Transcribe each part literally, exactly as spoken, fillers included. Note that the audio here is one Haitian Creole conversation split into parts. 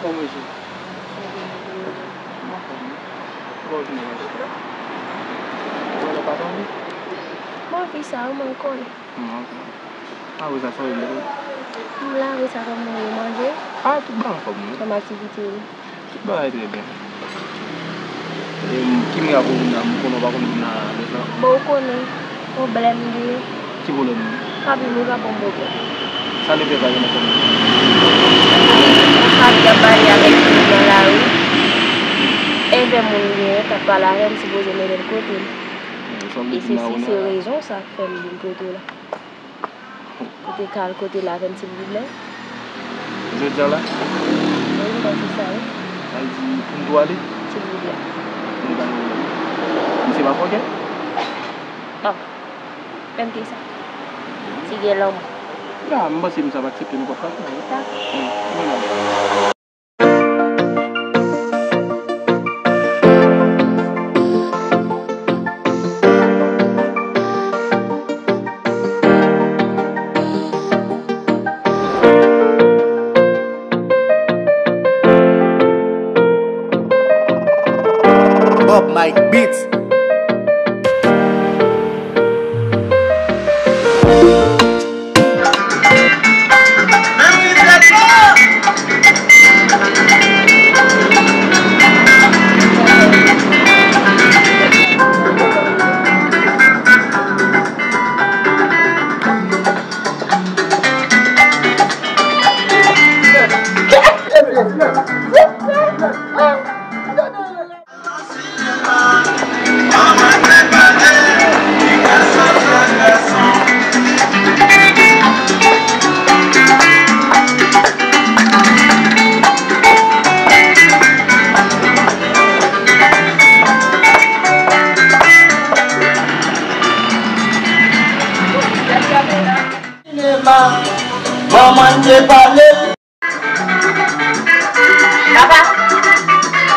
Kòman w ye? Mwen anfòm wi. Kòman w vin la? Mwen la pa dòmi. Mwen anvi sa wi, mwen konnen. Mwen anfòm. Apre sa, sa w vin la? M la, apre sa, kòman w ye, manje? A, tout bagay anfòm wi. Kòman aktivite yo? Tout bagay trè byen. E, ki miracle w vin la, m konnen w pa konn vin la lòt la? Bon, ou konnen, pwoblèm m gen. Ki pwoblèm ou gen? Papi m wi, papa m pwoblèm. Sa leve pa gen nan fanmi? Yon fami k ap pale avèk moun nan lari. Envè moun m genyen k ap pale avè m, sipoze mennen l kote m. E se si se rezon sa k fè m vin kote w la. Ou te ka al kote l avè m, silvouplè? Jodi a la? Wi, m panse sa, wi. Sa vle di pou m tou ale? Silvouplè. Bon, pa gen pwoblèm. Misye pa fòkè? Bon. Menm ke sa. Si gen lanmou. Ya, m panse misye ap aksepte nenpòt fason, wi. Dakò. Wi, mwen Bob Mike Beats. Sinema, manman te pale. Papa!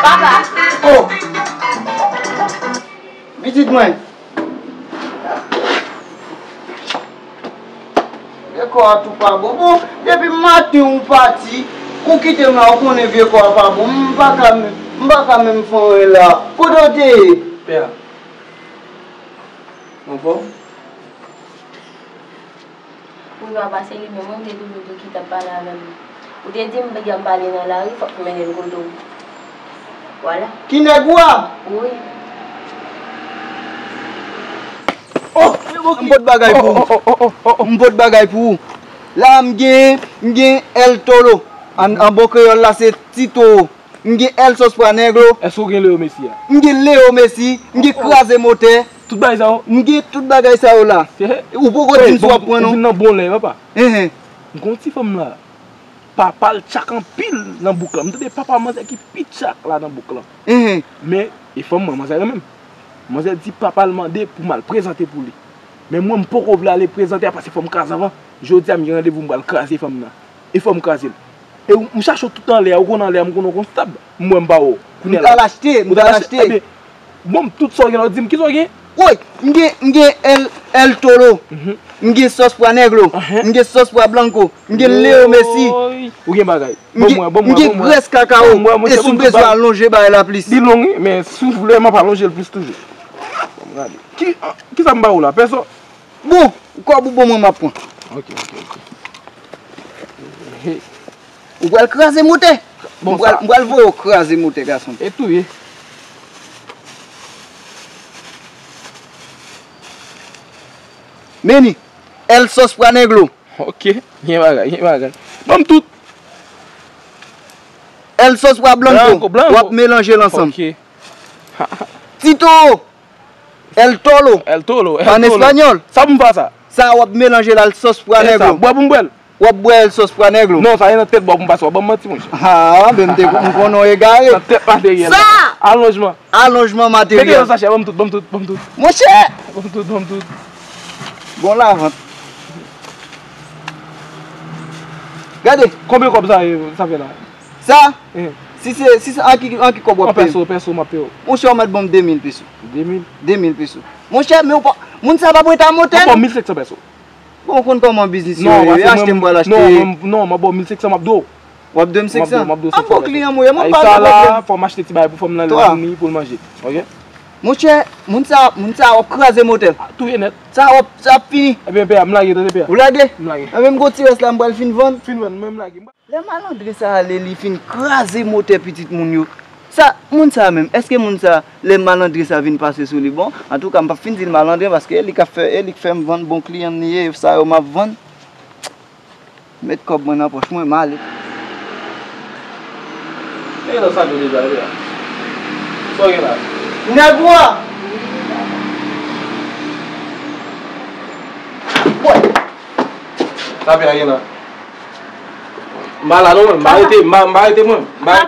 Papa! Oh! Pitit mwen! Vye kò a tou pa bon. Bon, depi maten ou pati, ou kite m la, ou konnen vye kò a pa bon. M pa ka menm, m pa ka menm fè anyen la. Kote w te ye? Pè a. Anfòm? Wi, papa, se li menm, wi, m te toujou di w ki t ap pale avè m. Ou te di m, piga m pale nan lari, fòk m mennen l kote w. Vwala. Ki nèg ou a? Wi. Oh! M pot bagay pou ou. M pot bagay pou ou. La, m gen, m gen El Toro. An, an bon kreyòl la, se Ti Towo. M gen El Sos Pwa Negro. Èske w gen Leo Messi a? M gen Leo Messi. M gen Kraze Motè. Tout bagay sa yo? M gen tout bagay sa yo la. Ou poko di m si w ap pran non. Ou vin nan bon lè, papa. Enhen. M gen yon ti fanm la. Papa l tchak anpil nan bouk lan. M tande papa manzè ki pi tchak la nan bouk lan. Enhen. Men, e fanm mwen, manzè renmen m. Manzè di papa l mande pou m al prezante pou li. Men mwen, m poko vle ale prezante a paske fò m kraze anvan. Jodi a, m gen randevou, m pral kraze fanm nan. E fò m kraze l. E m chache w tout anlè a, ou konn anlè a, m konnen w konn stab. M wè m pa wè w. Kounye a la. M pral achte, m pral achte. Ebyen, bon, tout sa w gen la, w di m, ki sa w gen? Woy, m gen, m gen El, El Toro. M gen Sos Pwa Negro. M gen Sos Pwa Blanco. M gen Leo Messi. Woy, ou gen bagay. Ban m wè, ban m wè, ban m wè. M gen grès kakao. E si w bezwen alonje bagay la plis. Li long, wi, men si w vle, m ap alonje l plis toujou. Ban m gade. Ki, ki sa m ba ou la? Pèsòn? Bon, kòb ou ban mwen, m ap pran. Ok, ok, ok. Ou pral kraze motè. Bon, m pral, sa m pral voye w kraze motè, gason. E touye. Meni, El Sos Pwa Negro. Ok, gen bagay, gen bagay. Ban m tout. El Sos Pwa Blanco. Blanco, Blanco. W ap melanje l ansanm. Ok. Tito. El Toro. El Toro, El Toro. An espanyòl. Sa pou m fè sa? Sa w ap melanje la, El Sos Pwa Negro. Bwè pou m bwè l? W ap bwè El Sos Pwa Negro. Non, sa gen nan tèt bwè pou m pase, w ap ban m manti, monchè. Ha, ben m te, m konnen w egare. Nan tèt materyèl. Sa! Alonjman. Alonjman materyèl. Mete nan sachè, ban m tout, ban m tout, ban m tout. Monchè! Ban m tout, ban m tout. Bon lavant. Gade. Konbyen kòb sa, sa fè la? Sa? Eh. Si se, si se, an ki, an ki kòb w ap peye m? An pèso, pèso, m ap peye w. Monchè, ou mèt ban m de mil peso. De mil? De mil peso. Monchè, men ou pa, moun sa p ap rete a motèl. Ou ban m mil senk san pèso. Bon, ou konn kòman biznis yo ye, achte m pral achte. Non, non, non, m ap ba w mil senk san, m ap dwe w. W ap dwe m senk san? M ap dwe w senk san. An bon kliyan m ye, mwen m pa gen pwoblèm. Fò m achte ti bagay pou fanm nan lè l vini pou l manje. Ok? Monchè, moun sa, moun sa w ap kraze motèl. Touye nèt. Sa w ap, sa ap fini. Ebyen, pè a, m lage, tande pè a. Ou lage? M lage. Ebyen, m gon ti rès la, m pral fin vann. Fin vann, mwen m lage. Lè malandren sa ale, li fin kraze motè pitit moun yo. Sa, moun sa menm, èske moun sa, lè malandren sa vin pase sou li, bon, antouka, m p ap fin di l malandren, paske e li k ap fè, e li k fè m vann, bon kliyan li ye, sa yo m ap vann. Met kòb mwen nan pòch mwen, m ale. Nèg nan sa yo deja, wi, a. Sa w gen la? Nèg ou a? Sa pè a gen la? M pa la non, mwen. M pa rete, m pa, m pa rete, mwen. M pa.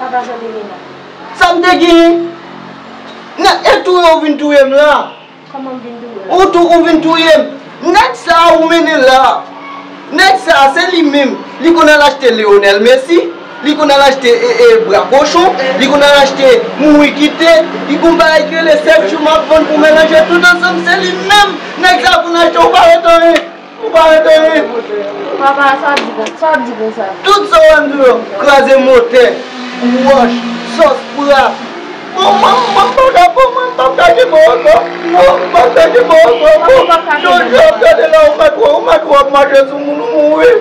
Papa, sa te gen la? Sa m te genyen? Nan, e touye ou vin touye m la. Kòman m vin touye w? Ou tou, ou vin touye m. Nèg sa a ou mennen la. Nèg sa a, se li menm. Li konn al achte Lionel Messi. Li konn al achte, e, e, bra kochon. Li konn al achte mouri kite. Li gon bagay ki rele sèf jou m ap vann pou melanje tout ansanm. Se li menm. Nèg sa a konn achte, ou pa ret anyen. Ou pa ret anyen. Papa, sa w ap di kon, sa w ap di konsa? Tout sa w ap di yo, kraze motè, wòch, sòs, pra. Bon, mwen, mwen, m pa ka, bon, mwen, m p ap ka kenbe w ankò. Non, m p ap ka kenbe w ankò. Bon, jodi a w ap gade la, ou mèt wè, ou mèt wè w ap mache sou moun, ou mouri.